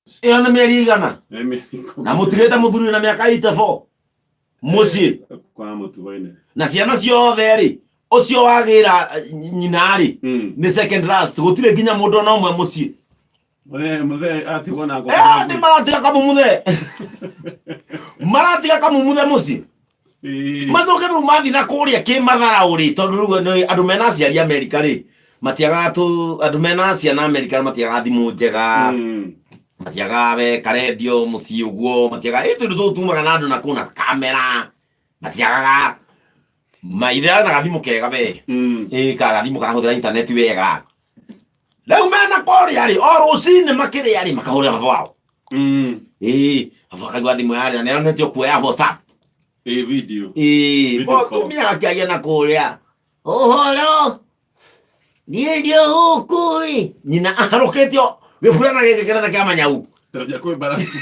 Ĩyo nĩ mĩeri 100. Nĩ mĩeri 10. Na mũtigĩte mũthuri na mĩaka 84 mũciĩ. Kwa mũtugo-inĩ. Na ciana ciothe rĩ, ũcio wagĩra nyina rĩ, nĩ second last, gũtirĩ nginya mũndũ ona ũmwe mũciĩ. Mũthee, mũthee atigwo na ngombo. Eh, nĩ maratiga kamumuthe, maratiga kamumuthe mũciĩ. Macoke rĩu mathiĩ na kũrĩa kĩmatharaũ rĩ, tondũ rĩu nĩ andũ mena aciari Amerika rĩ, matiagaga tũ andũ mena ciana Amerika matiagaga thimũ njega, matiagaga we karendio mũciĩ ũguo, matiagaga ĩ tũndũ tũtũ tumaga na andũ na kũu na kamera, matiagaga maithe arĩ na gathimũ kega we. Ĩ ka gathimũ karahũthĩra intaneti wega. Rĩu mena kũrĩa rĩ, o rũcinĩ makĩrĩa rĩ, makahũrĩra baba wao. Ĩ baba akaigua thimũ yarĩa, nĩaronetio kuoya WhatsApp. Ĩ video. Ĩ Video call. mũtumia akĩaria na kũrĩa ũhoro, niĩ ndio gũkũ ĩ nyina aharũkĩtio gĩburana gĩkĩ kĩnene kĩa manyau. Tarajia kwĩ barafu.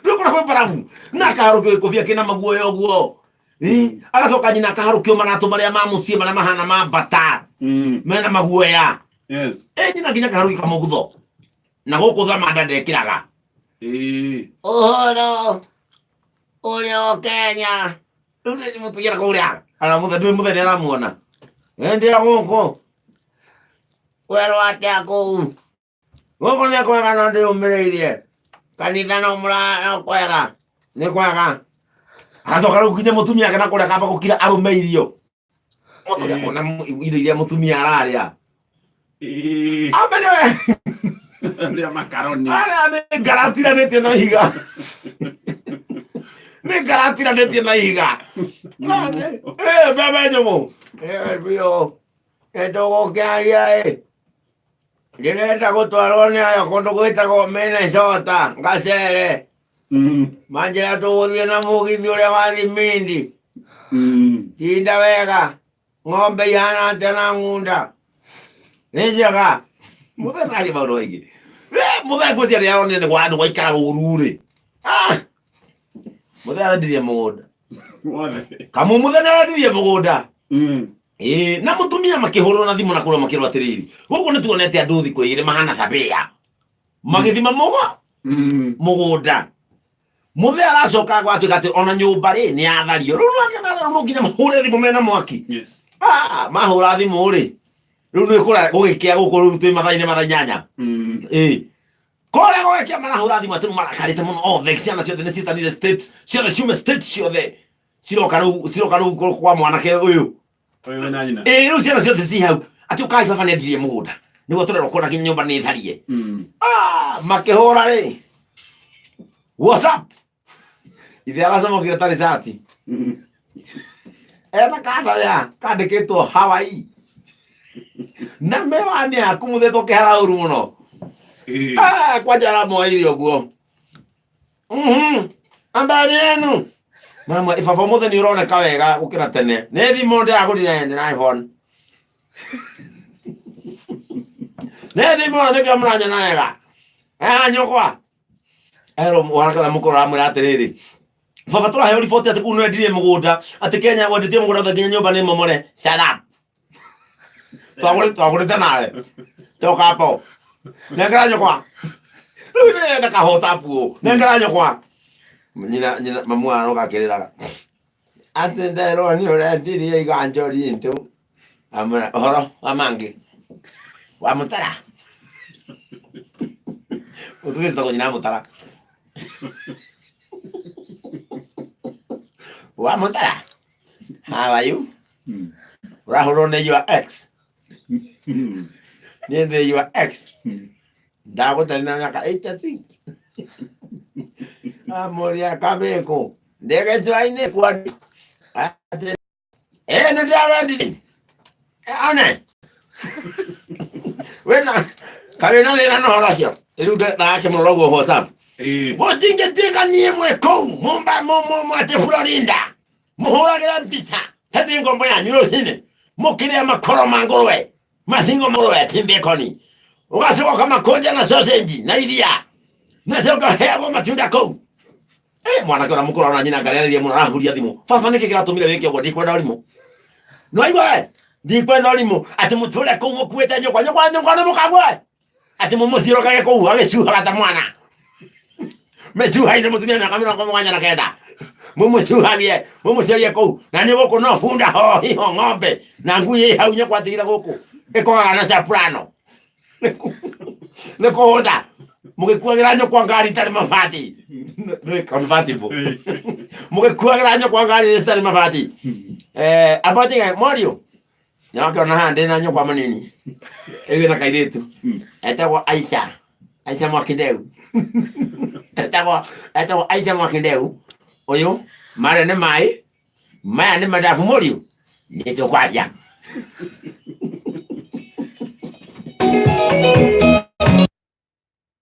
Rĩu kũrĩa kwĩ barabu na akaharũkio gĩkũbia kĩna maguoya ũguo. Ĩ, agacoka nyina akaharũkio maratũ marĩa ma mũciĩ marĩa mahana ma mbata mena maguoya. Ĩ nyina nginya akaharũkio kamũgutho na gũkũ thamanda ndekĩraga. Ũhoro ũrĩa o Kenya rĩu nĩ mũtumia kũrĩa aramũthe ndũĩ mũthenya aramuona ndĩa gũkũ kwerwo atĩa kũu gũkũ nĩ kwega no ndĩũmĩrĩirie kanitha no mũra no kwega nĩ kwega. Agacoka rĩu nginya mũtumia ake na kũrĩa kamba gũkira arũme irio mũthuri akona irio iria mũtumia ararĩa. Amenye we. Rĩa makaroni. Arĩa nĩ ngaratiranĩtie na ihiga, nĩ ngaratiranĩtie na ihiga. Eh, mbembe nyũmũ. Eh, biũ nĩ tũgũkĩaria ĩ ndĩrenda gũtwarwo nĩ ayo kũndũ gwĩtagwo Minnesota ngacere. Manjĩra tũgũthiĩ na mũgithi ũrĩa wa Thimindi. Tinda wega, ng'ombe ihana atĩa na ng'unda nĩ njega? Mũthenya arĩ maũndũ maingĩ. Eh, mũthenya ngwĩciria nĩ aronire nĩ gwa andũ gwaikara ũru rĩ. Ah! Mũthenya arendirie mũgũnda. Wothe. Kamũ mũthenya arendirie mũgũnda. Ĩĩ, na mũtumia makĩhũrwo na thimũ na kũrwo makĩrwo atĩrĩrĩ, gũkũ nĩ tuonete andũ thikũ 2 mahana kabĩa magĩthima mũgwa mũgũnda. Mũthee aracoka gwatuĩka atĩ ona nyũmba rĩ nĩ yathario. Rĩu nĩwakĩona rĩu no nginya mahũre thimũ mena mwaki. Ah, mahũra thimũ rĩ, rĩu nĩ kũra gũgĩkĩa gũkũ rĩu twĩ mathaa-inĩ mathaa 8. Ĩĩ kũrĩa gũgĩkĩa marahũra thimũ atĩ rĩu marakarĩte mũno othe, ciana ciothe nĩ ciĩtanire state ciothe, ciume state ciothe ciroka rĩu, ciroka rĩu kwa mwanake ũyũ. Ũyũ wĩna nyina. Ĩĩ, rĩu ciana ciothe ci hau atĩ ũkai baba nĩendirie mũgũnda nĩguo tũrerwo kuona nginya nyũmba nĩ tharie. Ah, makĩhũra rĩ WhatsApp, ithe aracomokire tarĩ cati. Ena kanda ya kandĩkĩtwo Hawaii na mewani yaku mũthetwo kĩhara ũru mũno. Ah, kwanja aramoire ũguo. Ambari yenu mama ibaba ũmũthĩ nĩ ũroneka wega gũkĩra tene, nĩ thimũ ndĩragũrire, ndĩ na iPhone, nĩ thimũ nĩkĩo mũranyona wega. Eh, nyũkwa erwo mwanake ũrĩa mũkũrũ aramwĩra atĩrĩrĩ, baba tũraheo riboti atĩ kũu nĩwendirie mũgũnda, atĩ Kenya wendetie mũgũnda ũthe nginya nyũmba nĩ momore. Shut up, twagũrĩte nawe tokapo nengera nyũkwa rĩu nĩenda kahotapu ũ nengera nyũkwa nyina nyina mamu aroka akĩrĩraga atĩ nderwo nĩ ũrendirie iganjo ritũ. Amwĩra ũhoro wa mangĩ wa mũtara mũtumia citagwo nyina wa mũtara wa mũtara, how are you? Ũrahũrwo nĩ your ex. Niĩ ndĩ your ex ndagũtari na mĩaka 86 amũria kamĩkũ ndĩ gĩcũa-inĩ kwa atĩ ĩ nĩ ndĩrawendirie one wĩna kawĩna thĩna na ũhoro ũcio rĩu ndakĩmũrora ũguo WhatsApp. Gũtingĩtuĩka niĩ mwĩ kũu mũmba atĩ Florida mũhũragĩre mbica hethi ngombo yanyu rũcinĩ mũkĩrĩa makoro ma ngũrwe, mathingo ma ngũrwe timbĩkoni, ũgacoka ũkamakũnja na sausage na iria, nacoka ũheagwo matunda kũu. Eh, mwanake ũrĩa mũkũrũ ona nyina ngarĩarĩria mũno arahuria thimũ, baba nĩkĩ kĩratũmire wĩke ũguo? Ndikwenda ũrimũ, no igua we, ndikwenda ũrimũ atĩ mũtũre kũu mũkuĩte nyũkwa nyũkwa nyũkwa nĩ mũkague. Atĩ mũmũthiũrũkage kũu agĩcuhaga ta mwana. Mĩcuha-inĩ mũtumia mĩaka 79. Mũmũcuhagie, mũmũcuhagie kũu. Na nĩ gũkũ no bunda ho hiho ng'ombe na ngui ĩ hau nyũkwa atigire gũkũ. Ĩkogaga na soprano. Nĩ kũhũta. Mũgĩkuagĩra nyũkwa ngari itarĩ mabati. Nĩ convertible. Mũgĩkuagĩra nyũkwa ngari itarĩ mabati. Eh, abotinga Morio. Nĩwakĩona haha ndĩ na nyũkwa mũnini. Ĩrĩ na kairĩtu. Etagwo Aisha. Aisha Mwakindeu. Etagwo etagwo Aisha Mwakindeu. Ũyũ marĩa nĩ maĩ, maya nĩ mathabu mũriũ. Nĩ tũkwaria.